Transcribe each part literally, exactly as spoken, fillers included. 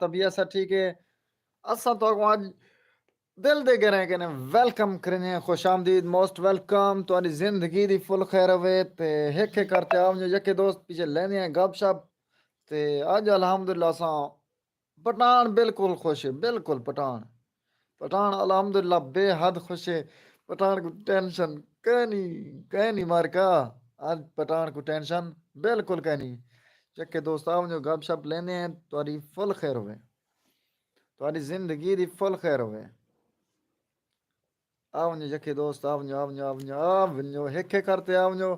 طبیعت سا ٹھیک ہے؟ اساں تو کو اج دل دے گریں کنے ویلکم کرنے ہیں، خوش آمدید، موسٹ ویلکم۔ تہاڈی زندگی دی فل خیر ہوے تے ہک ہک کرتے آؤ جو یکے دوست پیچھے لیندے ہیں گپ شپ۔ تے اج الحمدللہ اساں پٹھان بالکل خوش ہے، بالکل پٹھان۔ پٹھان الحمدللہ بے حد خوش ہے۔ پٹھان کو ٹینشن کینی، کینی مارکا۔ اج پٹھان کو ٹینشن بالکل کینی۔ یکے دوست آؤ جو گپ شپ لیندے ہیں، تہاڈی فل خیر ہوے۔ تہاڈی زندگی دی فل خیر ہوے۔ آ ونجو یکے دوست، آ ونجو، آ ونجو، آ ونجو، آ ونجو، ہک ہک کرتے آ ونجو۔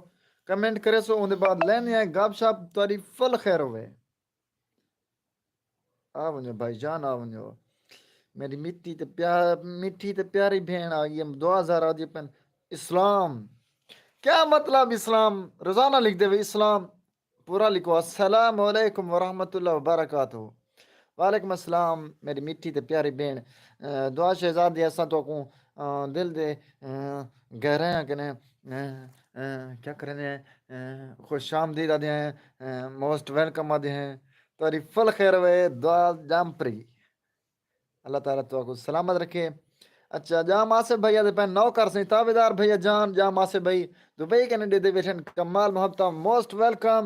کمنٹ کرے سو، اوندے بعد لیندے ہیں گپ شپ، تہاڈی فل خیر ہوے۔ آ ونجو بھائی جان، آ ونجو۔ میری مٹھی تے پیار، مٹھی تے پیاری بھین آ گئی ہے، دعا زہرا دی پن۔ اسلام۔ کیا مطلب اسلام؟ روزانہ لکھ دے وے اسلام۔ پورا لکھو، السلام علیکم ورحمۃ اللہ وبرکاتہ۔ وعلیکم السلام میری میٹھی تے پیاری بھیݨ۔ اے، دعا شہزادی، اساں تہاکوں، اے، دل دے، اے، گہرائیاں کنے، اے، اے، کیا کریندے ہیں، اے، خوش آمدید آدھے ہیں، اے، موسٹ ویلکم آدھے ہیں۔ تہاݙی فل خیر ہوئے، دعا جام پری۔ اللہ تعالیٰ تہاکوں سلامت رکھے۔ اچھا، جام آصف بھائی آدھے پئن نوکر سئیں، تابعدار بھیا جان، جام آصف بھائی دبئی کنے ݙیدے ٻیٹھن، کمال محبتاں، موسٹ ویلکم۔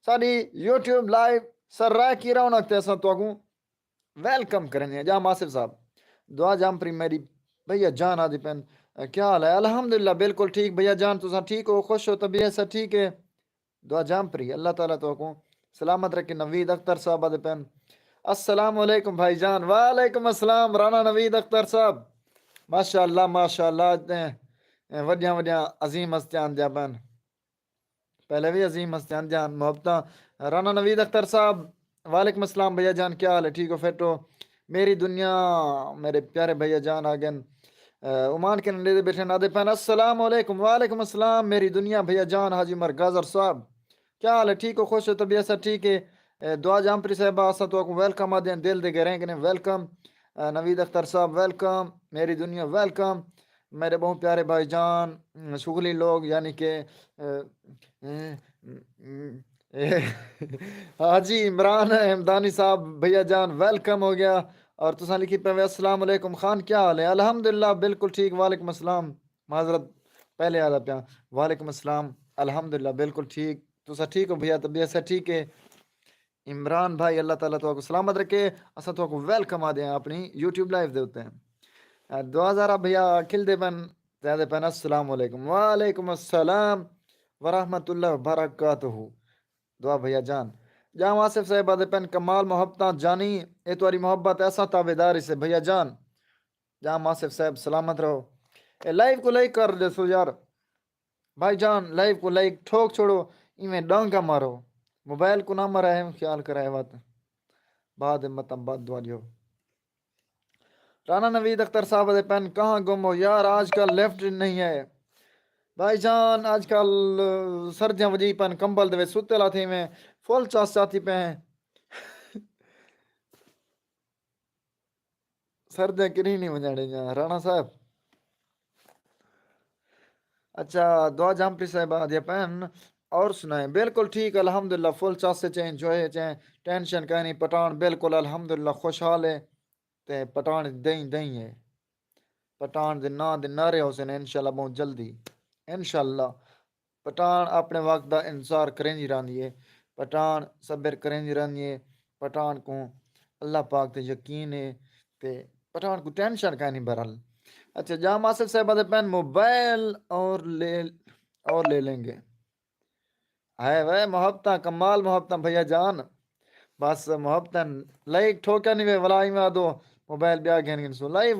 ساݙی یوٹیوب لائیو سرائیکی رونق تے اساں تہاکوں ویلکم کریندے ہیں۔ جام آصف صاحب، دعا جام پری میری بھیا جان آدھے پئن، کیا حال ہے؟ الحمدللہ بالکل ٹھیک بھیا جان، تساں ٹھیک ہو، خوش ہو، طبیعت سا ٹھیک ہے؟ دعا جام پری، اللہ تعالیٰ تہاکوں سلامت رکھے۔ نوید اختر صاحب آدھے پئن، السلام علیکم بھائی جان۔ وعلیکم السلام رانا نوید اختر صاحب۔ ماشاءاللہ، ماشاءاللہ، اڄ تے، اے، وݙیاں وݙیاں عظیم ہستیاں آندیاں پئن۔ پہلے وی عظیم ہستیاں آندیاں ہن، محبتاں۔ رانا نوید اختر صاحب، وعلیکم السلام بھیا جان، کیا حال ہے؟ ٹھیک ہو، فٹ ہو؟ میری دنیا، میرے پیارے بھیا جان آ ڳئن۔ اے، عمان کنے ݙیدے ٻیٹھن آدھے پئن، السلام علیکم۔ وعلیکم السلام میری دنیا بھیا جان، حاجی عمر گازر صاحب۔ کیا حال ہے؟ ٹھیک ہو؟ خوش ہو؟ طبیعت سا ٹھیک ہے؟ اے، دعا جام پری صاحبہ، اساں تہاکوں ویلکم آدھے ہیں، دل دے گہریں کنے ویلکم۔ اے، نوید اختر صاحب ویلکم، میری دنیا ویلکم، میرے ٻہوں پیارے بھائی جان، شغلی لوگ، یعنی کہ، اے، اے، اے، حاجی عمران احمدانی صاحب، بھیا جان ویلکم ہو ڳیا۔ اور تساں لکھی پئے، السلام علیکم خان، کیا حال ہے؟ الحمدللہ بالکل ٹھیک۔ وعلیکم السلام، معذرت، پہلے آدھا پیا۔ وعلیکم السلام، الحمدللہ بالکل ٹھیک۔ تساں ٹھیک ہو بھیا؟ طبیعت سا ٹھیک ہے؟ عمران بھائی، اللہ تعالیٰ تہاکوں سلامت رکھے۔ اساں تہاکوں ویلکم آدھے ہیں اپݨی یوٹیوب لائیو دے اتے۔ اے، دعا زہرا بھیا کھلدے پئن، تے آدھے پئن، السلام علیکم۔ وعلیکم السلام ورحمۃ اللہ وبرکاتہ۔ دعا بھیا جان۔ جام آصف صاحب آدھے پئن، کمال محبتاں جانی، اے تہاݙی محبت ہے، اساں تابعدار ہیسے بھیا جان۔ جام آصف صاحب سلامت رہو۔ اے لائیو کوں لائک کر ݙیسو یار۔ بھائی جان، لائیو کوں لائک ٹھوک چھوڑو، ایویں ݙانگا مارو۔ موبائل کوں نہ مرائے، خیال کرائے وت۔ بعد متاں بد دعا ݙیو۔ رانا نوید اختر صاحب آدھے پئن، کہاں گم ہو یار، آج کل لفٹ نہیں ہے۔ بھائی جان، آج کل، اے، سردیاں وڄی پئن، کمبل دے وچ ستے لاتے میں فل چاس چاتی پئے ہیں۔ سردیاں کݙہیں نہیں ونڄݨ ݙیندیاں، رانا صاحب۔ اچھا، دعا جام پری صاحبہ آدھے پئن، اور سنائیں؟ بالکل ٹھیک، الحمدللہ، فل چاس اچ ہیں، انجوائے اچ ہیں، ٹینشن کائنی، پٹھان بالکل الحمدللہ خوشحال ہے، تے پٹھان دئیں دئیں ہے۔ پٹھان دے ناں دے نعرے ہوسن انشاءاللہ ٻہوں جلدی۔ انشاءاللہ۔ پٹھان اپݨے وقت دا انتظار کریندی رہندی ہے۔ پٹھان صبر کریندی رہندی ہے۔ پٹھان کوں اللہ پاک تے یقین ہے تے پٹھان کوں ٹینشن کائنی بہرحال۔ اچھا، جام آصف صاحب آدھے پئن، موبائل اور لے، اور لے لیں گے۔ ہائے وے محبتاں، کمال محبتاں بھیا جان۔ بس محبتاں لائک ٹھوکیا نہیں وے، ولا ایویں آدھو موبائل ٻیا گھن گھن سو۔ لائیو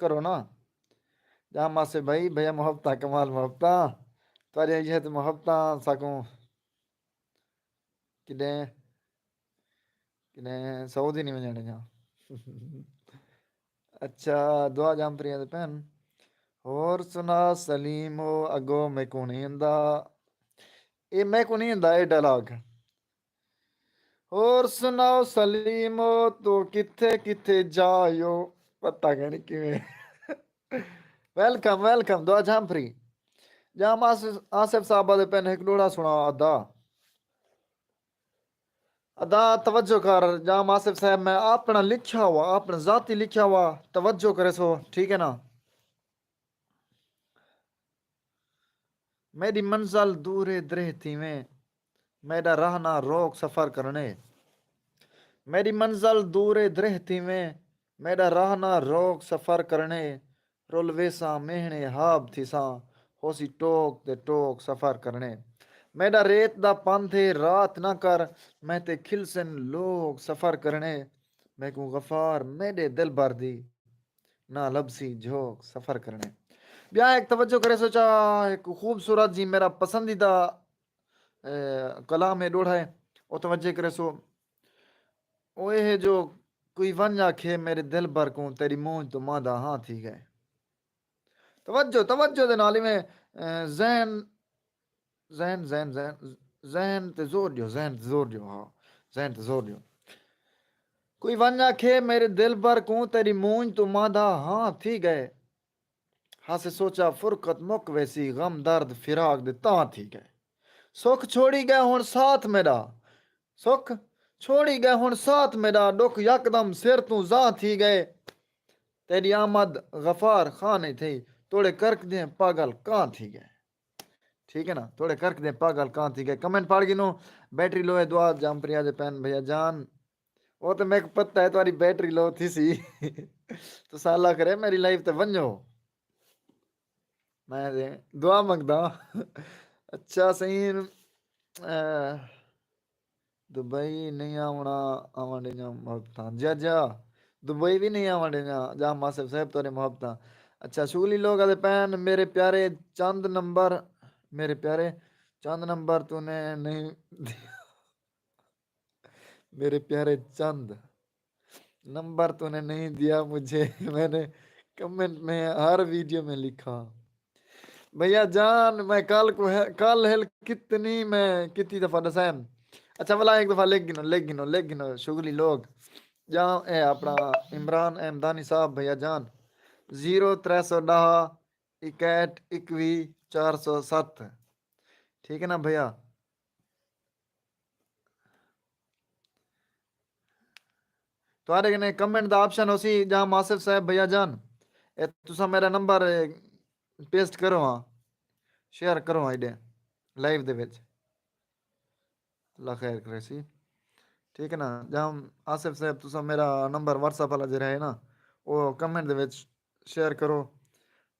کرو نا۔ جام آصف بھائی، بھیا محبتاں، کمال محبتاں۔ تہاݙیاں یہ تے محبتاں ساکوں کݙیں، کݙیں سعودی نہیں ونڄݨ ݙیاں۔ اچھا، دعا جام پری آدھے پئن۔ ہور سنا سلیم، او اڳوں میکوں نہیں ایندا۔ اے میکوں نہیں ایندا، اے ڈائلاگ۔ ہور سناؤ سلیم، او تو کتھے کتھے جایو؟ پتہ کائنی کیویں۔ ویلکم، ویلکم، دعا جام پری۔ جام آصف، آصف صاحب آدھے پئن، ہک ݙوہڑا سݨا ادا۔ ادا توجہ کر جام آصف صاحب، میں اپݨا لکھیا ہوا، اپݨا ذاتی لکھیا ہوا، توجہ کریسو، ٹھیک ہے نا؟ میݙی منزل دور اے درہ تھیویں، میݙا راہ نہ روک سفر کرݨے۔ میݙی منزل دور اے درہ تھیویں، میݙا راہ نہ روک سفر کرݨے۔ رل ویساں میہݨے ہاب تھیساں، ہوسی ٹوک تے ٹوک سفر کرݨے۔ میݙا ریت دا پندھ اے رات نہ کر، میں تے کھلسن لوک سفر کرݨے۔ میکوں غفار میݙے دلبر دی، نہ لبھسی جھوک سفر کرݨے۔ ٻیا ہک توجہ کریسو چا، ہک خوبصورت جی میرا پسندیدہ، اے، کلام ہے، ݙوہڑا ہے، او توجہ کریسو۔ او اے ہے جو کوئی ونڄ آکھے میݙے دلبر کوں، تیݙی مونجھ توں ماندا ہاں تھی ڳئے۔ توجہ، توجہ دے نال ایویں، اے، ذہن، ذہن، ذہن، ذہن، ذہن تے زور ݙیو، ذہن تے زور ݙیو، ہاں، ذہن تے زور ݙیو۔ کوئی ونڄ آکھے میݙے دلبر کوں، تیݙی مونجھ توں ماندا ہاں تھی ڳئے۔ ہاسے سوچا فرقت مک ویسی، غم درد فراق دے تاں تھی ڳئے۔ سکھ چھوڑی ڳئے ہݨ ساتھ میݙا، سکھ چھوڑی ڳئے ہݨ ساتھ میݙا، ݙکھ یکدم سر توں زاں تھی ڳئے۔ تیݙی آمد غفار خان ای تھئی، توڑے کرک دیں پاگل کاں تھی ڳئے۔ ٹھیک ہے نا، توڑے کرک دیں پاگل کاں تھی ڳئے۔ کمنٹ پڑھ گھنوں، بیٹری لو ہے، دعا جام پریا دے پین بھیا جان۔ او تے میکوں پتہ ہے تہاݙی بیٹری لو تھیسی۔ تساں اللہ کرے میری لائیو تے ونڄو۔ میں تے دعا منگدا۔ اچھا سئیں، اے، دبئی نہیں آوݨا، آوݨ ݙیندیاں محبتاں۔ جیا جیا، دبئی وی نہیں آوݨ ݙیندیاں، جام آصف صاحب تہاݙے محبتاں۔ اچھا، شغلی لوگ آہدے پئن، میرے پیارے چند نمبر، میرے پیارے چند نمبر تو نے نہیں دیا۔ میرے پیارے چند، نمبر تو نے نہیں دیا مجھے، میں نے کمنٹ میں ہر ویڈیو میں لکھا۔ بھیا جان، میں کل کو ہے، کل ہل کتنی میں کتنی دفعہ ݙسائم۔ اچھا، ولا ہک دفعہ لکھ گھنو، لکھ گھنو، لکھ گھنو، شغلی لوگ۔ جان، اے اپݨا عمران احمدانی صاحب، بھیا جان، زیرو ترے سو ݙاہ، اکہٹھ، اکوی، چار سو ست۔ ٹھیک ہے نا بھیا؟ تہاݙے کنے کمنٹ دا آپشن ہوسی، جام آصف صاحب بھیا جان، اے تساں میرا نمبر، اے، پیسٹ کرو ہاں، شیئر کرو ہاں ایݙے لائیو دے وچ۔ اللہ خیر کریسی۔ ٹھیک ہے نا، جام آصف صاحب، تساں میرا نمبر واٹس ایپ والا جیڑھا ہے نا، او کمنٹ دے وچ شیئر کرو۔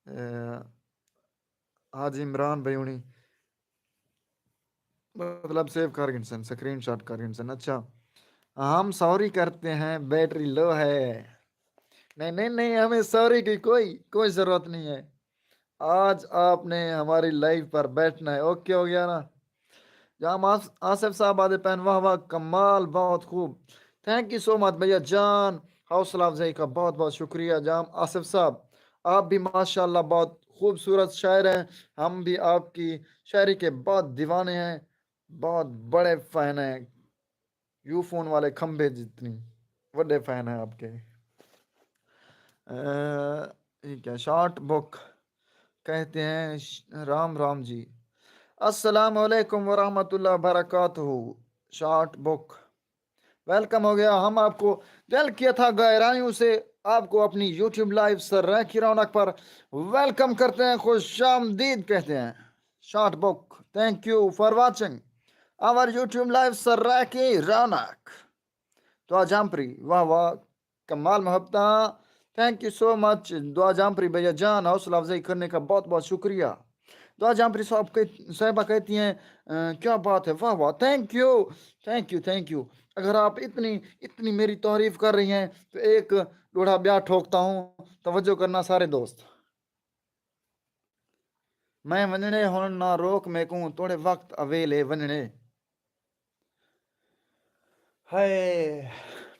اے، حاجی عمران بھائی ہونی مطلب سیو کر گھنسن، سکرین شاٹ کر گھنسن۔ اچھا، ہم سوری کرتے ہیں، بیٹری لو ہے۔ نہیں، نہیں، نہیں، ہمیں سوری کی کوئی، کوئی ضرورت نہیں ہے۔ آج آپ نے ہماری لائیو پر بیٹھنا ہے۔ اوکے ہو گیا نا؟ جام آص-، آصف صاحب آہدے پئن، واہ واہ، کمال، بہت خوب۔ تھینک یو سو مچ بھیا جان، حوصلہ افزائی کا بہت بہت شکریہ جام آصف صاحب۔ آپ بھی ماشاءاللہ بہت خوبصورت شاعر ہیں، ہم بھی آپ کی شاعری کے بہت دیوانے ہیں، بہت بڑے فین ہیں۔ یو فون والے کھمبے جتنی وݙے فین ہیں آپ کے۔ اے، یہ کیا شارٹ بک کہتے ہیں؟ ش-، رام رام جی۔ السلام علیکم ورحمۃ اللہ وبرکاتہ۔ شارٹ بک ویلکم ہو گیا۔ ہم آپ کو دل کیا تھا گہرائیوں سے آپ کو اپنی یوٹیوب لائیو سرائیکی رونق پر ویلکم کرتے ہیں، خوش آمدید کہتے ہیں۔ Short book, thank you for watching our YouTube live Saraiki رونق۔ دعا جامپری، واہ واہ، کمال محبتاں۔ تھینک یو سو مچ دعا جامپری بھیا جان، حوصلہ افزائی کرنے کا بہت بہت شکریہ۔ دعا جامپری صاحب کہ-، صاحبہ کہتی ہیں، "اے، کیا بات ہے، واہ واہ، think you, thank you, thank U." اگر آپ اتنی، اتنی میری تعریف کر رہی ہیں تو ایک ݙوہڑا ٻیا ٹھوکتا ہوں، توجہ کرنا سارے دوست۔ میں ونڄݨے ہݨ نہ روک میکوں، توڑے وقت اویلے ونڄݨے۔ ہائے،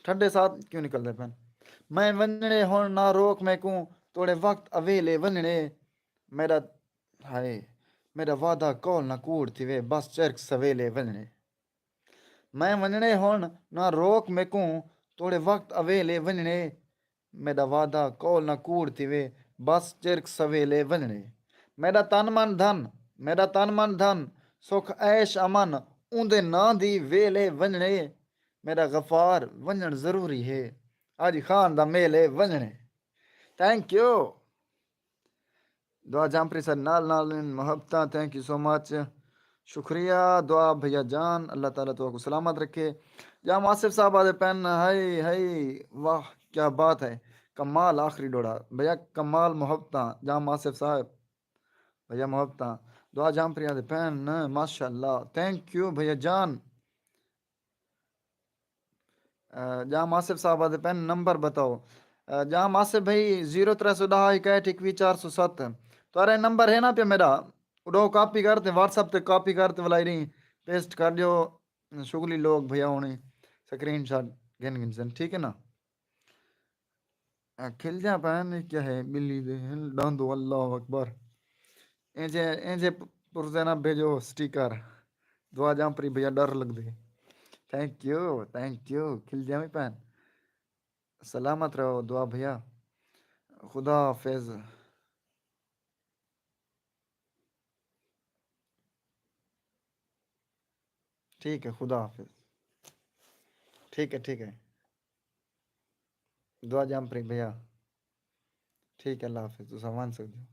ٹھنڈے ساتھ کیوں نکلدے پئن؟ میں ونڄݨے ہݨ نہ روک میکوں، توڑے وقت اویلے ونڄݨے۔ میݙا، ہائے، میݙا وعدہ قول نہ کوڑ تھیوے، بس چرک سویلے ونڄݨے۔ میں ونڄݨے ہݨ نہ روک میکوں، توڑے وقت اویلے ونڄݨے۔ میݙا وعدہ قول نہ کوڑ تھیوے، بس چرک سویلے ونڄݨے۔ میݙا تن من دھن، میݙا تن من دھن، سکھ عیش امن، اوندے ناں دی ویلے ونڄݨے۔ میݙا غفار، ونڄݨ ضروری ہے۔ حاجی خان دا میل ہے، ونڄݨ ہے۔ Think U. دعا جامپری سر نال نال ان محبتاں، تھینک یو سو مچ۔ شکریہ دعا بھیا جان، اللہ تعالیٰ تہاکوں سلامت رکھے۔ جام آصف صاحب آدھے پن، ہائی ہائی، واہ کیا بات ہے، کمال آخری ݙوہڑا بھیا، کمال محبتاں جام آصف صاحب۔ بھیا محبتاں۔ دعا جامپری آدھے پن، ماشاءاللہ، تھینک یو بھیا جان۔ جام آصف صاحب آدھے پن، نمبر بتاؤ۔ جام آصف بھائی، زیرو ترے سو ݙاہ اکاہٹھ اکوی چار سو ست۔ تہاݙا نمبر ہے نا پیا میݙا، اݙو کاپی کر تے واٹس ایپ تے کاپی کر تے ولائی رہی، پیسٹ کر ݙیو۔ شغلی لوگ بھیا ہوݨے سکرین شاٹ گھن گھنسن، ٹھیک ہے نا؟ کھلدیاں پئن، کیا ہے ٻلی دے ہن ݙاندو، اللہ اکبر۔ اینجھے اینجھے پرزے نہ بھیجو سٹیکر۔ دعا جامپری بھیا، ݙر لڳدے۔ Thank you, thank you. کھلدیاں وی پئن۔ سلامت رہو دعا بھیا۔ خدا حافظ۔ ٹھیک ہے، خدا حافظ۔ ٹھیک ہے، ٹھیک ہے۔ دعا جامپری بھیا۔ ٹھیک ہے، اللہ حافظ۔ تساں ونڄ سڳدے ہو۔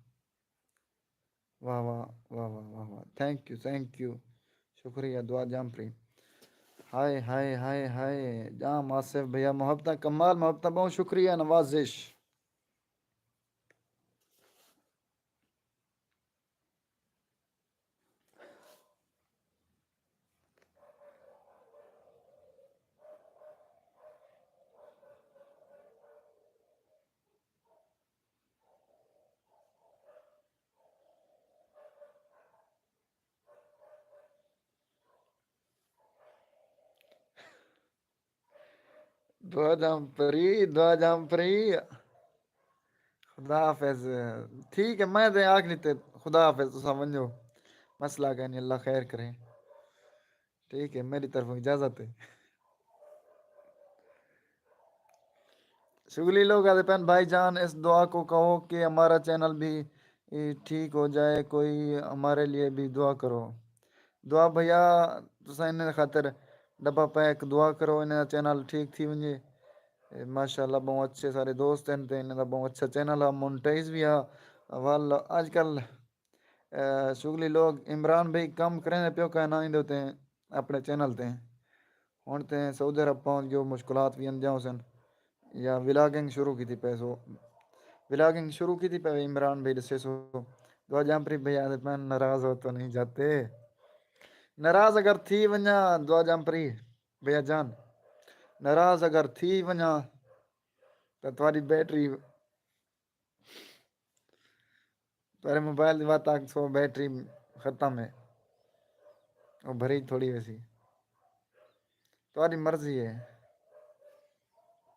واہ واہ، واہ واہ، واہ واہ۔ Think you, thank U. شکریہ دعا جامپری۔ ہائے ہائے ہائے ہائے، جام آصف بھیا، محبتاں کمال، محبتاں، ٻہوں شکریہ، نوازش۔ دعا جام پری، دعا جام پری۔ خدا حافظ۔ ٹھیک ہے، میں تے آکھ ݙتے خدا حافظ، تساں ونڄو، مسئلہ کائنی، اللہ خیر کرے۔ ٹھیک ہے، میری طرفوں اجازت ہے۔ شغلی لوگ آدھے پئن، بھائی جان، اس دعا کو کہو کہ ہمارا چینل بھی، اے، ٹھیک ہو جائے، کوئی ہمارے لیے بھی دعا کرو۔ دعا بھیا، تساں انہیں خاطر ݙبہ پیک دعا کرو، انہیں دا چینل ٹھیک تھی ونڄے۔ اے، ماشاءاللہ، ٻہوں اچھے سارے دوست ہن تے انہیں دا ٻہوں اچھا چینل ہے، مونٹائز وی ہے۔ ول اڄ کل، اے، شغلی لوگ، عمران بھائی کم کریندے پیو کائنا ایندے تے اپݨے چینل تے۔ ہݨ تے سعودی عرب پہنچ ڳیو، مشکلات وی اندیاں ہوسن۔ یا ولاگنگ شروع کیتی پئے سو، ولاگنگ شروع کیتی پئے عمران بھائی ݙسے سو۔ دعا جامپری بھیا آدھے پئن، ناراض ہو تو نہیں جاتے۔ ناراض اگر تھی ونڄاں دعا جامپری بھیا جان، ناراض اگر تھی ونڄاں تاں تہاݙی بیٹری، تہاݙے موبائل دی وت آکھ سو بیٹری ختم ہے، او بھری تھوڑی ویسی۔ تہاݙی مرضی ہے،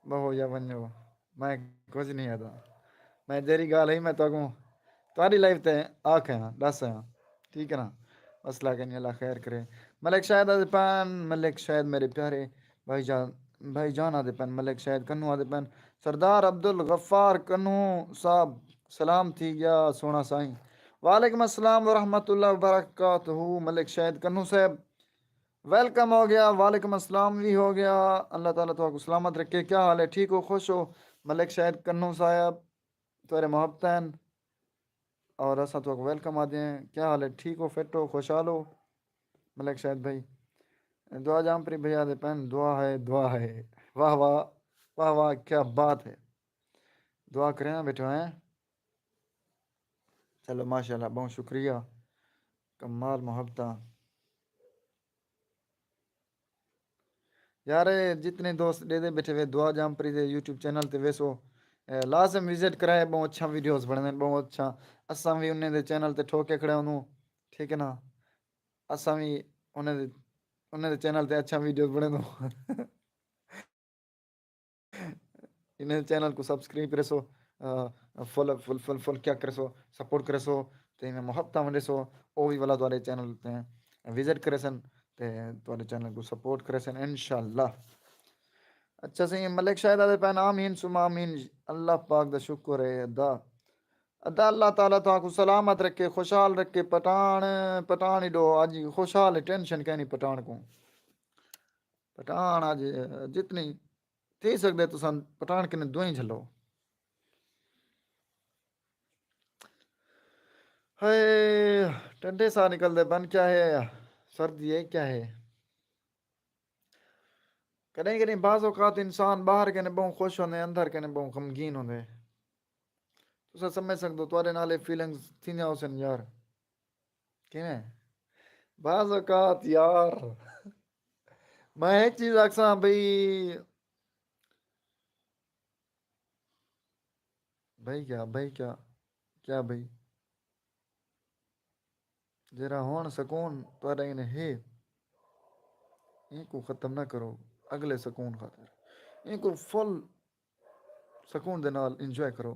ٻہو یا ونڄو، میں کجھ نہیں آہدا۔ میں جیڑھی ڳالھ ہئی، میں تہاکوں تہاݙی لائیو تے آکھ آیاں، ݙس آیاں، ٹھیک ہے نا؟ مسئلہ کائنی، اللہ خیر کرے۔ ملک شاہد آدھے پئن، ملک شاہد میرے پیارے بھائی جان، بھائی جان آدھے پئن، ملک شاہد کنوں آدھے پئن، سردار عبدالغفار کنوں صاحب، سلام تھی ڳیا سوہݨا سائیں۔ وعلیکم السلام ورحمۃ اللہ وبرکاتہ، ملک شاہد کنوں صاحب، ویلکم ہو ڳیا، وعلیکم السلام وی ہو ڳیا۔ اللہ تعالیٰ تہاکوں سلامت رکھے۔ کیا حال ہے؟ ٹھیک ہو؟ خوش ہو؟ ملک شاہد کنوں صاحب، تہاݙے محبتاں ہن اور اساں تہاکوں ویلکم آہدے ہیں۔ کیا حال ہے؟ ٹھیک ہو؟ فٹ ہو؟ خوشحال ہو؟ ملک شاہد بھائی، دعا جامپری بھیا آدھے پئن، دعا ہے، دعا ہے۔ واہ واہ، واہ واہ، کیا بات ہے۔ دعا کریندے ٻیٹھے ہیں۔ چلو ماشاءاللہ، ٻہوں شکریہ، کمال محبتاں۔ یار، اے جتنے دوست ݙیہدے ٻیٹھے وے دعا جامپری دے یوٹیوب چینل تے ویسو، اے، لازم وزٹ کرائے، ٻہوں اچھا ویڈیوز بݨدن، ٻہوں اچھا۔ اساں وی انہیں دے چینل تے ٹھوک کے کھڑے ہوندوں، ٹھیک ہے نا؟ اساں وی انہیں دے، انہیں دے چینل تے اچھا ویڈیوز بݨیندوں۔ انہیں چینل کوں سبسکرائب کریسو، آ، فل، فل، فل، فل کیا کریسو، سپورٹ کریسو، تے ایویں محبتاں ونڈیسو، او وی ولا تہاݙے چینل تے وزٹ کریسن، تے تہاݙے چینل کوں سپورٹ کریسن انشاءاللہ۔ اچھا سئیں، ملک شاہد آدھے پئن، آمین ثم آمین، اللہ پاک دا شکر ہے ادا۔ ادا اللہ تعالیٰ تہاکوں سلامت رکھے، خوشحال رکھے، پٹھاݨ، پٹھاݨ ایݙو اڄ خوشحال ہے، ٹینشن کائنی پٹھاݨ کوں۔ پٹھان اڄ جتنی تھی سڳدے تساں پٹھان کنے دعائیں جھلو۔ ہائے، ٹنڈے ساہ نکلدے پن، کیا ہے؟ سردی ہے، کیا ہے؟ کݙہیں کݙہیں بعض اوقات انسان ٻاہر کنے ٻہوں خوش ہوندے، اندر کنے ٻہوں غمگین ہوندے۔ تساں سمجھ سڳدو، تہاݙے نال اے فیلنگز تھیندیاں ہوسن یار۔ کیویں؟ بعض اوقات یار، میں ہک چیز آکھساں بھئی، بھئی کیا، بھئی کیا، کیا بھئی؟ جیڑھا ہݨ سکون تہاݙے کنے ہے، اینکوں ختم نہ کرو، اڳلے سکون خاطر اینکوں فل سکون دے نال انجوائے کرو۔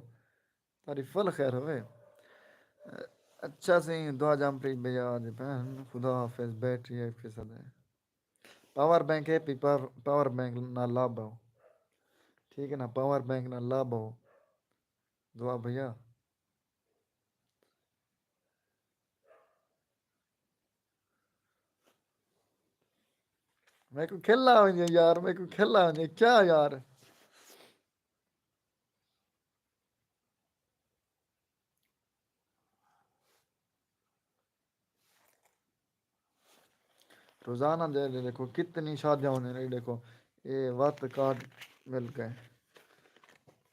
تہاݙی فل خیر ہووے۔ اچھا سئیں، دعا جام پری بھیا دی بہن، خدا حافظ، بیٹری ہک فیصد ہے۔ پاور بینک ہے پی، پاور، پاور بینک نال لا ٻہو۔ ٹھیک ہے نا، پاور بینک نال لا ٻہو۔ دعا بھیا۔ میکوں کھل آ ونڄے یار، میکوں کھل آ ونڄے، کیا یار؟ روزانہ دے ݙیکھو کتنی شادیاں ہوندیاں نے، ݙیکھو اے وت کارڈ مل ڳئے۔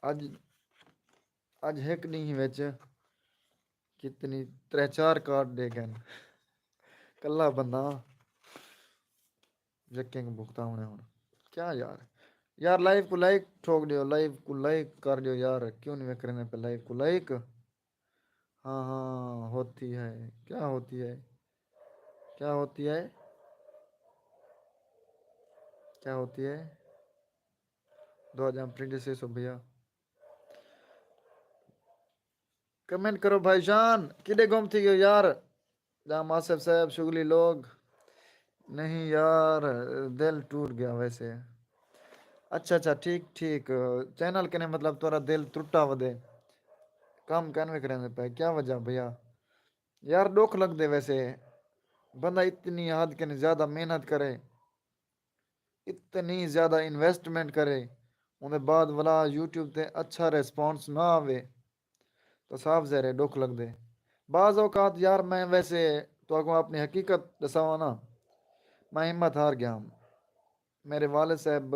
اڄ، اڄ ہک ݙینہہ وچ کتنی، ترے چار کارڈ ݙے ڳئے۔ کلھا بندہ یکیں کوں بھگتاوݨے ہن۔ کیا یار؟ یار لائیو کوں لائک ٹھوک ݙیو، لائیو کوں لائک کر ݙیو یار، کیوں نہیں وکریندے پئے لائیو کوں لائک؟ ہاں ہاں، ہوتی ہے۔ کیا ہوتی ہے؟ کیا ہوتی ہے؟ کیا ہوتی ہے؟ دعا جام پری ݙیسو بھیا۔ کمنٹ کرو بھائی جان، کݙے گم تھی ڳیو یار؟ جام آصف صاحب، شغلی لوگ۔ نہیں یار، دل ٹوٹ گیا ویسے۔ اچھا اچھا، ٹھیک ٹھیک۔ چینل کنے مطلب تہاݙا دل ترٹا ودے، کم کن وکریندے پئے، کیا وجہ بھیا؟ یار ݙکھ لڳدے ویسے، بندہ اتنی حد کنے زیادہ محنت کرے، اتنی زیادہ انویسٹمنٹ کرے، اوندے بعد ولا یوٹیوب تے اچھا ریسپانس نہ آوے تاں صاف ظاہر ہے ݙکھ لڳدے۔ بعض اوقات یار میں ویسے تہاکوں اپݨی حقیقت ݙساواں نا، میں ہمت ہار ڳیا ہم۔ میرے والد صاحب،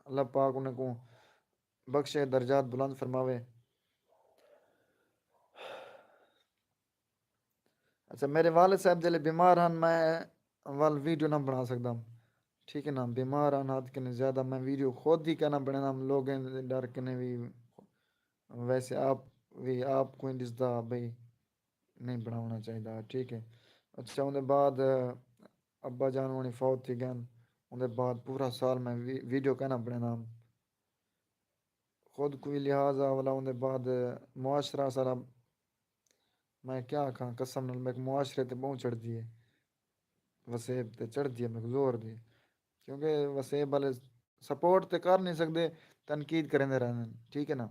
اللہ پاک انہیں کوں بخشے، درجات بلند فرماوے۔ اچھا، میرے والد صاحب جلے بیمار ہن، میں ول ویڈیو نہ بݨا سڳدا۔ ٹھیک ہے نا، بیمار ہن حد کنے زیادہ، میں ویڈیو خود ہی کہنا بݨیندم، لوگیں دے ݙر کنے وی۔ ویسے آپ وی آپ کوئی ݙسدا بھئی نہیں بݨاوݨا چاہیدا، ٹھیک ہے۔ اچھا، اوندے بعد ابا جان ہوݨی فوت تھی ڳئن، اوندے بعد پورا سال میں وی-، ویڈیو کہنا بݨیندم۔ خود کوئی لحاظ آ ولا اوندے بعد معاشرہ سارا، میں کیا آکھاں، قسم نال میک معاشرے تے ٻہوں چڑھدی ہے، وسیب تے چڑھدی ہے میک زور دی، کیونکہ وسیب والے سپورٹ تے کر نہیں سڳدے، تنقید کریندے رہندن، ٹھیک ہے نا۔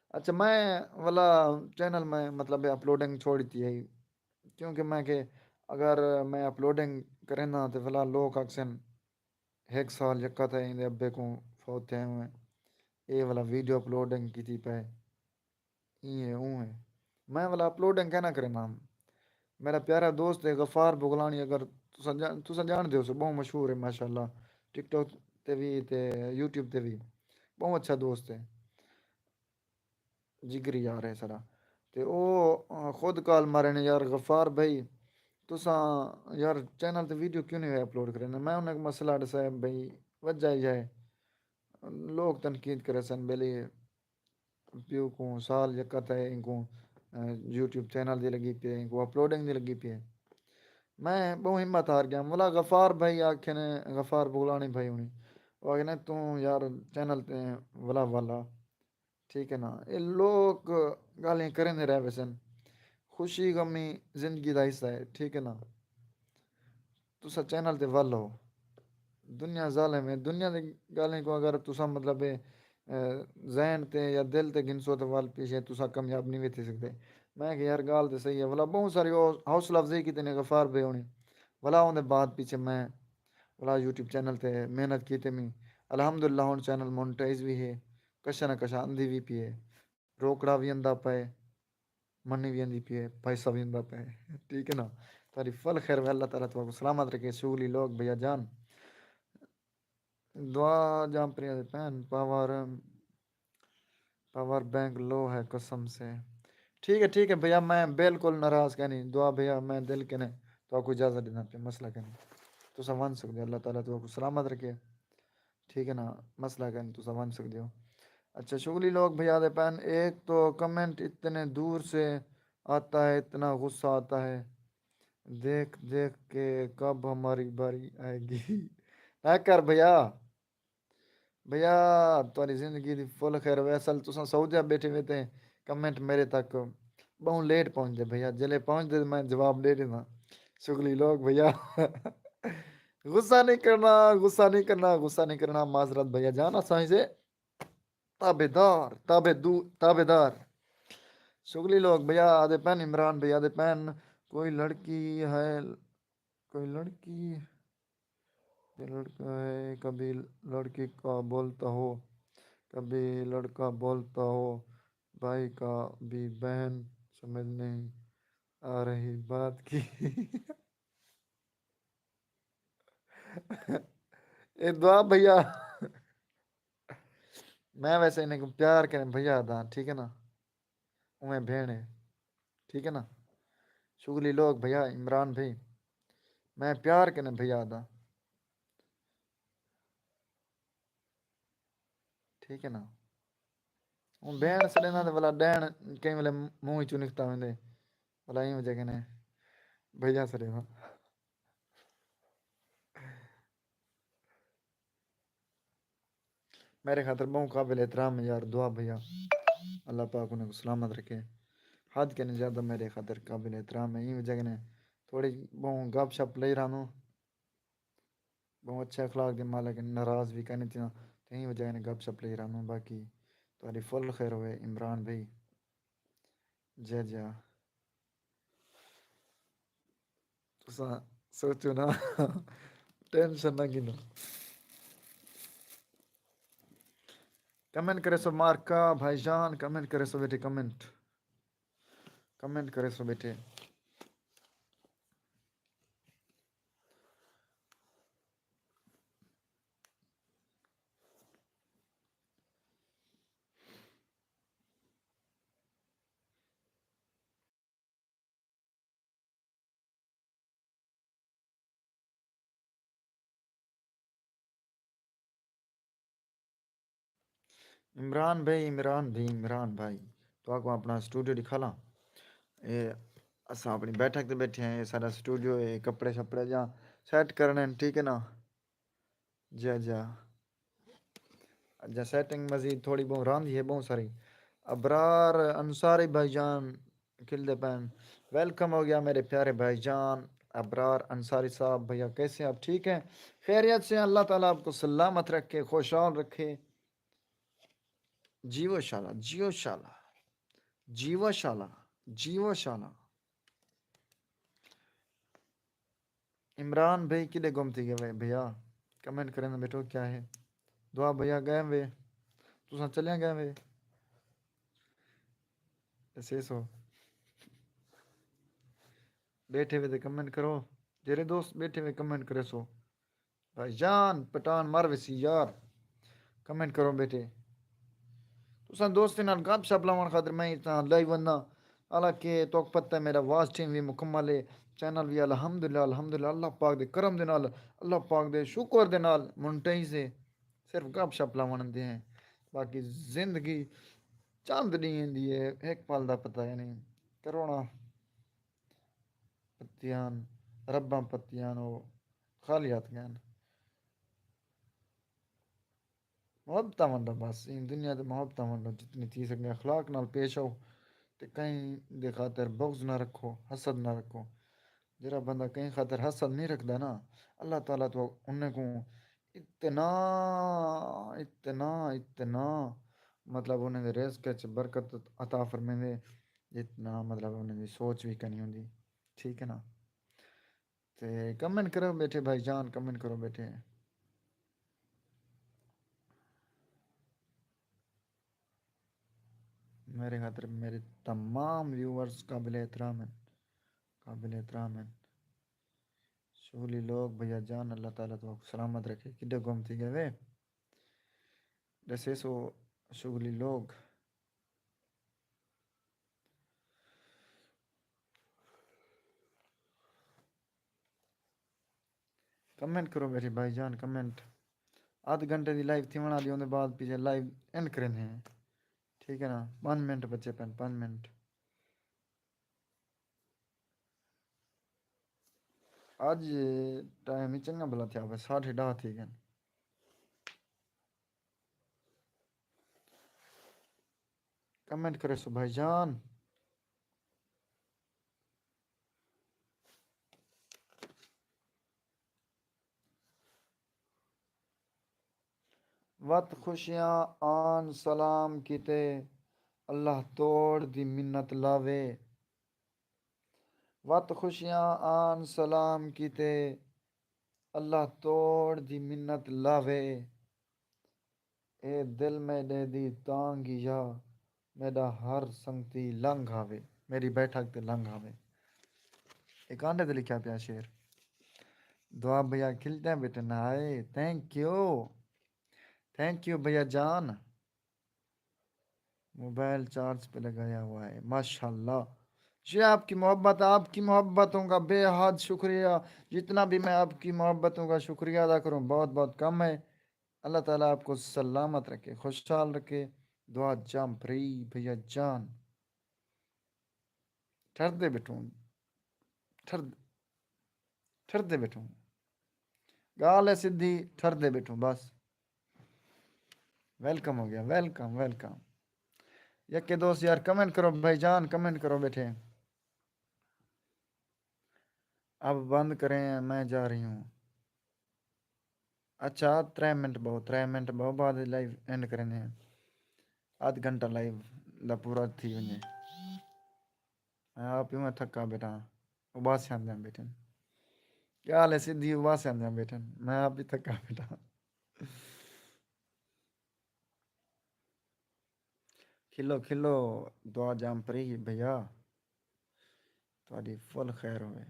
اچھا، میں ولا چینل میں مطلب اپلوڈنگ چھوڑ ݙتی ہے، کیونکہ میں کہ اگر میں اپلوڈنگ کرینداں تے ولا لوک آکھسن، ہک سال یکا تھئے ایندے ابے کوں فوت تھئے ہوئے، اے والا ویڈیو اپلوڈنگ کیتی پئے، ایں ہے اوں ہے۔ میں والا اپلوڈنگ کینا کرینداں۔ میرا پیارا دوست ہے غفار بغلانی، اگر تساں جا-، تساں ڄاݨدے ہوسو، ٻہوں مشہور ہے ماشاءاللہ، ٹک ٹاک تے وی تے یوٹیوب تے وی ٻہوں اچھا دوست ہے۔ جگری یار ہے ساݙا۔ تے او، آ، خود کال مارے نے یار، غفار بھائی، تساں یار چینل تے ویڈیو کیوں نہیں اپلوڈ کریندے؟ میں انہیں مسئلہ ݙسایا بھائی، وجہ ایہا ہے، لوگ تنقید کریسن، بیلی پیو کوں سال یکا تھئے، اینکوں، آ، یوٹیوب چینل دی لڳی پئی ہے، اینکوں اپلوڈنگ دی لڳی پئی ہے۔ میں ٻہوں ہمت ہار ڳیا۔ ملا غفار بھائی آکھے نے، غفار بغلانی بھائی ہونی، او آکھے نے، توں یار چینل تے ولا والا، ٹھیک ہے نا، اے لوک ڳالھیں کریندے رہ ویسن۔ خوشی غمی زندگی دا حصہ ہے، ٹھیک ہے نا۔ تساں چینل تے ول ہو، دنیا ظالم ہے، دنیا دی ڳالھیں کوں اگر تساں مطلب اے، اے، ذہن تے یا دل تے گھنسو تے ول پیچھے تساں کامیاب نہیں وی تھی سڳدے۔ میں کہ یار ڳالھ تے صحیح ہے، ولا ٻہوں ساری او حوصلہ افزائی کیتی نے غفار بھائی ہوݨی، ولا اوندے بعد پیچھے میں ولا یوٹیوب چینل تے محنت کیتے میں الحمدللہ ہن چینل مونیٹائز وی ہے، کشا نہ کشا آندی وی پئی ہے، روکڑا وی آندا پئے، منی وی آندی پئی ہے، پیسہ وی آندا پئے۔ ٹھیک ہے نا؟ تہاݙی فل خیر ہوئے، اللہ تعالیٰ تہاکوں سلامت رکھے۔ شغلی لوگ بھیا جان، دعا جام پریاں دے پین پاور پاور بینک لو ہے قسم سے۔ ٹھیک ہے، ٹھیک ہے بھیا، میں بالکل ناراض کینی۔ دعا بھیا، میں دل کنے تہاکوں اجازت ݙیندا پیا، مسئلہ کینی۔ تساں ونڄ سڳدے ہو، اللہ تعالیٰ تہاکوں سلامت رکھے۔ ٹھیک ہے نا، مسئلہ کینی، تساں ونڄ سڳدے ہو۔ اچھا، شغلی لوگ بھیا دے پین، ایک تو کمنٹ اتنے دور سے آتا ہے، اتنا غصہ آتا ہے، دیکھ دیکھ کے کب ہماری باری آئے گی۔ نہ کر بھیا، بھیا، تہاݙی زندگی دی فل خیر ہوئے۔ اصل تساں سعودیہ ٻیٹھے ہوئے تے کمنٹ میݙے تک ٻہوں لیٹ پہنچدے بھیا، جلے پہنچدے میں جواب ݙے ݙیندا۔ شغلی لوگ بھیا، غصہ نہیں کرنا، غصہ نہیں کرنا، غصہ نہیں کرنا، معذرت بھیا جان، اساں سے تابعدار، تابع دو، تابعدار۔ شغلی لوگ بھیا آہدے پین، عمران بھیا آہدے پین، کوئی لڑکی ہے، کوئی لڑکی، یہ لڑکا ہے، کبھی لڑکی کا بولتا ہو، کبھی لڑکا بولتا ہو، بھائی کا بھی بہن سمجھ نہیں آ رہی بات کی۔ اے دعا بھیا، میں ویسے انہیں کو پیار کریں بھیا دا، ٹھیک ہے نا؟ اویں بھیݨ ہے، ٹھیک ہے نا؟ شغلی لوگ بھیا، عمران بھائی، میں پیار کنے بھیا دا، ٹھیک ہے نا؟ ہوں بھیݨ سݙیندا تے ولا ݙیݨ کئی ویلے منہ وچوں نکتا ویندے، ولا ایں وجہ کنے بھیا سݙیندا۔ میݙے خاطر ٻہوں قابل احترام ہے یار، دعا بھیا، اللہ پاک انہیں کو سلامت رکھے۔ حد کنے زیادہ میݙے خاطر قابل احترام ہے، ایں وجہ کنے تھوڑی ٻہوں گپ شپ لئی رہندوں۔ ٻہوں اچھے اخلاق دے مالک ہن، ناراض وی کائنی تھیندے، تے ایں وجہ کنے گپ شپ لئی رہندوں۔ باقی تہاݙی فل خیر ہوئے عمران بھائی۔ جے جا۔ تساں سوچو نا، ٹینشن نہ گھنو۔ کمنٹ کریسو مارکا بھائی جان، کمنٹ کریسو بیٹے، کمنٹ، کمنٹ کریسو بیٹے۔ عمران بھائی، عمران بھائی، عمران بھائی، تہاکوں اپݨا اسٹوڈیو ݙکھالاں؟ اے اساں اپݨی بیٹھک تے ٻیٹھے ہیں، اے ساݙا اسٹوڈیو ہے، کپڑے شپڑے جا سیٹ کرݨے ہن، ٹھیک ہے نا؟ جا جا۔ جا سیٹنگ مزید تھوڑی ٻہوں رہندی ہے، ٻہوں ساری۔ ابرار انصاری بھائی جان کھلدے پئن۔ ویلکم ہو گیا میرے پیارے بھائی جان ابرار انصاری صاحب۔ بھیا کیسے ہیں آپ؟ ٹھیک ہیں؟ خیریت سے ہیں؟ اللہ تعالیٰ آپ کو سلامت رکھے، خوشحال رکھے۔ جیو شالا، جیو شالا، جیو شالا، جیو شالا۔ عمران بھائی کݙے گم تھی ڳئے وے بھیا؟ کمنٹ کریں ٻیٹھو کیا ہے؟ دعا بھیا ڳئے وے؟ تساں چلیاں ڳئے وے؟ ایسے سو۔ ٻیٹھے وے تے کمنٹ کرو۔ جیرے دوست ٻیٹھے وے کمنٹ کریسو۔ بھائی جان، پٹھان مر ویسی یار۔ کمنٹ کرو بیٹے۔ تساں دوستیں نال گپ شپ لاوݨ خاطر میں اتنا لائیو وندا۔ حالانکہ توک پتہ ہے میرا واچ ٹائم بھی مکمل ہے۔ چینل بھی الحمدللہ، الحمدللہ، اللہ پاک دے کرم دے نال، اللہ پاک دے شکر دے نال مونیٹائز ہے۔ صرف گپ شپ لاوݨ دے ہیں۔ باقی زندگی چند ݙینہہ دی ہے، ہک پل دا پتہ ہے نہیں۔ کروڑاں پتیاں، رباں پتیاں او خالی ہتھ ڳئن۔ محبتاں ونڈو بس، ایں دنیا تے محبتاں ونڈو، جتنی تھی سڳے اخلاق نال پیش آؤ، تے کہیں دے خاطر بغض نہ رکھو، حسد نہ رکھو۔ جیڑھا بندہ کہیں خاطر حسد نہیں رکھدا نا، اللہ تعالیٰ تو انہیں کوں اتنا، اتنا، اتنا، مطلب، انہیں دے رزق وچ برکت عطا فرمیندے، جتنا، مطلب، انہیں دی سوچ وی کائنی ہوندی۔ ٹھیک ہے نا؟ تے کمنٹ کرو بیٹھے بھائی جان، کمنٹ کرو بیٹھے۔ میرے خاطر میرے تمام ویورز قابل احترام ہیں، قابل احترام ہیں۔ شغلی لوگ بھیا جان، اللہ تعالیٰ تو سلامت رکھے۔ کڈے گم تھی گئے وے؟ ڈسے سو شغلی لوگ۔ کمنٹ کرو میرے بھائی جان، کمنٹ۔ ادھ گھنٹے دی لائیو تھیوݨ والی، اوندے بعد پیچھے لائیو اینڈ کریندے ہیں۔ ٹھیک ہے نا، پنج منٹ بچے پن، پنج منٹ۔ اج ٹائم ہی چنگا بھلا تھیا پئے، ساڑھے ݙاہ تھی ڳئے۔ کمنٹ کرے سو بھائی جان۔ وت خوشیاں آن سلام کیتے، اللہ توڑ دی منت لاوے۔ وت خوشیاں آن سلام کیتے، اللہ توڑ دی منت لاوے۔ اے دل میݙے دی تانگھی یا، میݙا ہر سنگتی لنگھ آوے، میݙی بیٹھک تے لنگھ آوے۔ اے کانڈے تے لکھیا پیا شعر۔ دعا بھیا کھلدے بیٹھے نہ آئے۔ تھینک یو، تھینک یو بھیا جان۔ موبائل چارج پہ لگایا ہوا ہے، ماشاءاللہ۔ یہ آپ کی محبت، آپ کی محبتوں کا بے حد شکریہ۔ جتنا بھی میں آپ کی محبتوں کا شکریہ ادا کروں، بہت بہت کم ہے۔ اللہ تعالیٰ آپ کو سلامت رکھے، خوشحال رکھے۔ دعا جام پری بھیا جان۔ ٹھردے بیٹھوں، ٹھرد ٹھردے بیٹھوں۔ گال ہے سدھی، ٹھردے بیٹھوں بس۔ ویلکم ہو گیا، ویلکم ویلکم۔ یکے دوست یار کمنٹ کرو بھائی جان، کمنٹ کرو بیٹھے۔ اب بند کریں، میں جا رہی ہوں۔ اچھا، ترے منٹ بہو، ترے منٹ بہو، بعد لائیو اینڈ کریں۔ ادھ گھنٹہ لائیو دا پورا تھی ونجے۔ میں آپ ہی میں تھکا بیٹھا، اباسیاں دیاں بیٹھن۔ کیا حال ہے سدھی، اباسیاں دیاں بیٹھن، میں آپ ہی تھکا بیٹھا۔ کھلو کھلو، دعا جام پری بھیا، تہاݙی فل خیر ہوئے۔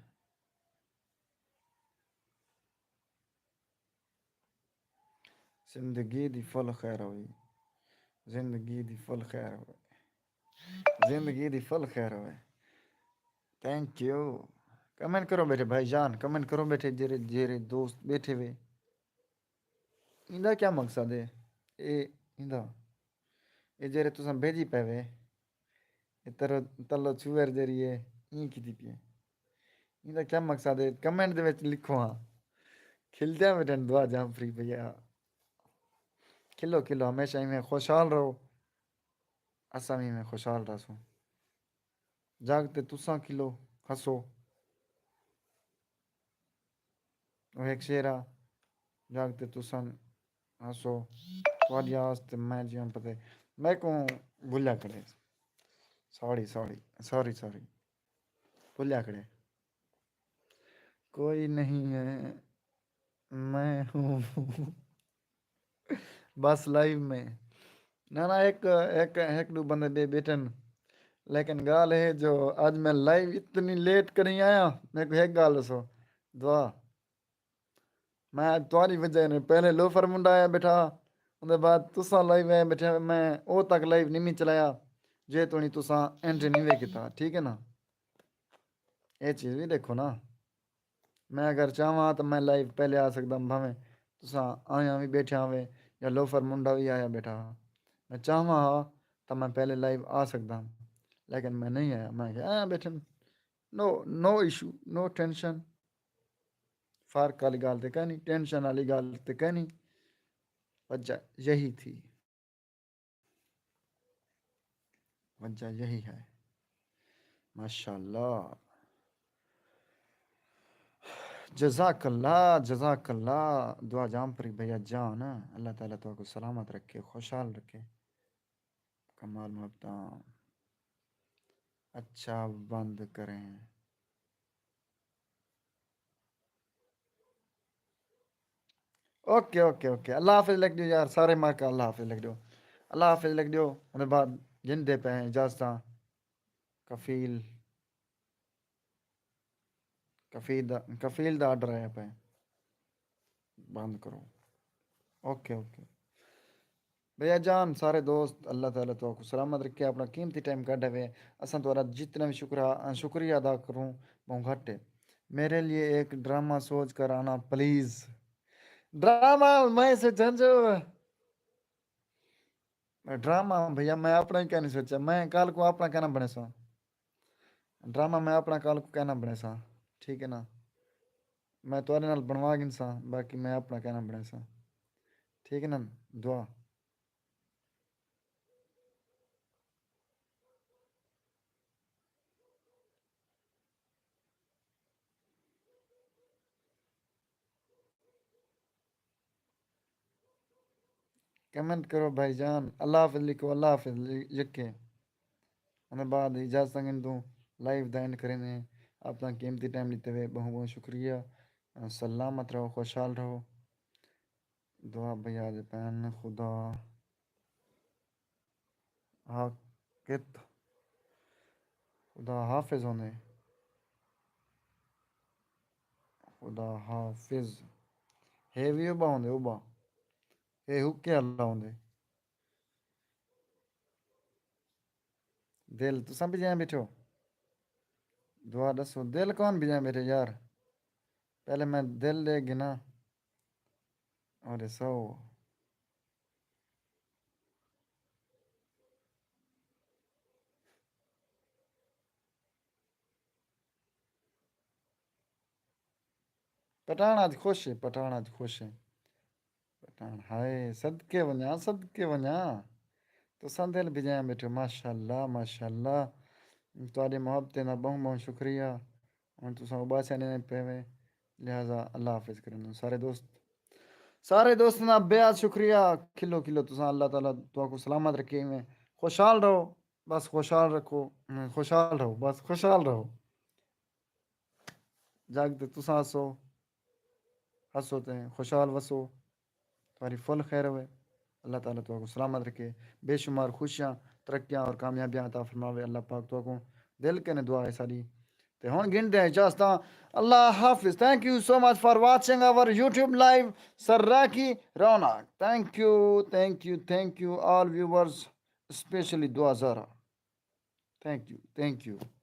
زندگی دی فل خیر ہوئی، زندگی دی فل خیر ہوئے، زندگی دی فل خیر ہوئے۔ Think U. کمنٹ کرو بیٹھے بھائی جان، کمنٹ کرو بیٹھے، جیرے جیرے دوست بیٹھے وے۔ ایندا کیا مقصد ہے؟ اے ایندا، اے جیرے تساں بھیجی پے وے، اے تر تلو چوئر جیری ہے، ایں کیتی پی ہے۔ ایندا کیا مقصد ہے؟ کمنٹ دے وچ لکھو ہاں۔ کھلدیاں بیٹھن دعا جام پری بھیا۔ کھلو کھلو، ہمیشہ ایویں خوشحال رہو، اساں وی ایویں خوشحال رہسوں۔ جاڳ تے تساں کھلو، ہسو۔ او ہک شعر آ، جاڳ تے تساں ہسو، تہاݙی آس تے میں جیویں پتے، میکوں بھلیا کھڑے۔ سوری، سوری، سوری، سوری۔ بھلیا کھڑے۔ کوئی نہیں ہے، میں ہوں۔ بس لائیو میں۔ نہ، نہ، ہک، ہک، ہک ݙو بندے ٻئے ٻیٹھن۔ لیکن ڳالھ ہے جو اڄ میں لائیو اتنی لیٹ کݙیں آیا، میکوں ہک ڳالھ ݙسو۔ دعا۔ میں اڄ تہاݙی وجہ نے پہلے لوفر منڈا آیا ٻیٹھا، اوندے بعد تساں لائیو آئے ٻیٹھے، میں او تک لائیو نہیں چلایا، جے توڑیں تساں اینڈ نہیں وے کیتا، ٹھیک ہے نا؟ اے چیز وی ݙیکھو نا۔ میں اگر چاہواں تاں میں لائیو پہلے آ سڳدم، بھاویں تساں آیاں وی ٻیٹھے ہووے یا لوفر منڈا وی آیا ٻیٹھا ہا۔ میں چاہواں ہا تاں میں پہلے لائیو آ سڳدم، لیکن میں نہیں آیا۔ میں کہ آیا ٻیٹھن، نو، نو ایشو، نو ٹینشن۔ فرق والی ڳالھ تے کائنی، ٹینشن والی ڳالھ تے کائنی۔ وجہ یہی تھی۔ وجہ یہی ہے۔ ماشاءاللہ۔ جزاک اللہ، جزاک اللہ۔ دعا جام پری بھیا جان۔ اللہ تعالیٰ تہاکوں سلامت رکھے، خوشحال رکھے۔ کمال محبتاں۔ اچھا، بند کریں۔ اوکے اوکے اوکے، اللہ حافظ لکھ ݙیو یار، سارے ماکا اللہ حافظ لکھ ݙیو، اللہ حافظ لکھ ݙیو۔ اوندے بعد گھندے پئے ہیں اجازتاں۔ کفیل، کفیل دا کفیل دا آرڈر آیا پئے، بند کرو۔ Okay okay. بھیا جان، سارے دوست، اللہ تعالیٰ تہاکوں سلامت رکھے، اپݨا قیمتی ٹائم کڈھے وے۔ اساں تہاݙا جتنا وی شکرا شکریہ ادا کروں، ٻہوں گھٹ ہے۔ میرے لیے ایک ڈرامہ سوچ کر آنا پلیز۔ ڈرامہ میں سوچاں جو ڈرامہ بھیا میں اپݨا ہی کائنی سوچیا، میں کل کوں اپݨا کائنا بݨیساں۔ ڈرامہ میں اپݨا کل کوں کائنا بݨیساں، ٹھیک ہے نا؟ میں تہاݙے نال بݨوا گھنساں، باقی میں اپݨا کائنا بݨیساں، ٹھیک ہے نا؟ دعا۔ کمنٹ کرو بھائی جان، اللہ حافظ لکھو، اللہ حافظ ل-، یکے۔ اوندے بعد اجازت گھندوں، لائیو دا اینڈ کریندے ہیں۔ اپݨا قیمتی ٹائم ݙتے وے، ٻہوں ٻہوں شکریہ۔ سلامت رہو، خوشحال رہو۔ دعا بھیا دے پین، خدا حافظ، خدا حافظ ہوندے، خدا حافظ۔ ہے وی ابا ہوندے، ابا۔ ہے حکے اللہ ہوندے۔ دل تساں بھڄائیں ٻیٹھو؟ دعا ݙسو، دل کون بھڄائیں ٻیٹھے یار؟ پہلے میں دل ݙے گھناں۔ اور سو پٹھان اڄ خوش ہے، پٹھان اڄ خوش ہے۔ پٹھان، ہائے، صدقے ونڄاں، صدقے ونڄاں۔ تساں دل بھڄایا ٻیٹھے ہو، ماشاءاللہ، ماشاءاللہ۔ تہاݙی محبتیں دا ٻہوں ٻہوں شکریہ۔ ہݨ تساں اباسیا ݙیندے پئے وے، لہذا اللہ حافظ کریندوں۔ سارے دوست، سارے دوستاں دا بے حد شکریہ۔ کھلو کھلو تساں، اللہ تعالیٰ تہاکوں سلامت رکھے، ایویں خوشحال رہو، بس خوشحال رکھو، خوشحال رہو، بس خوشحال رہو۔ جڳ تے تساں ہسو، ہسو تے خوشحال وسو، تہاݙی فل خیر ہوئے۔ اللہ تعالیٰ تہاکوں سلامت رکھے، بے شمار خوشیاں، ترقیاں اور کامیابیاں عطا فرماوے۔ اللہ پاک تہاکوں، دل کنے دعا ہے ساݙی۔ تے ہݨ گھندے ہیں اجازتاں۔ اللہ حافظ۔ Thank you so much for watching our YouTube live سراکی رونق۔ Thank you, thank you, thank you all viewers, especially دعا Zahra. Thank you, thank you.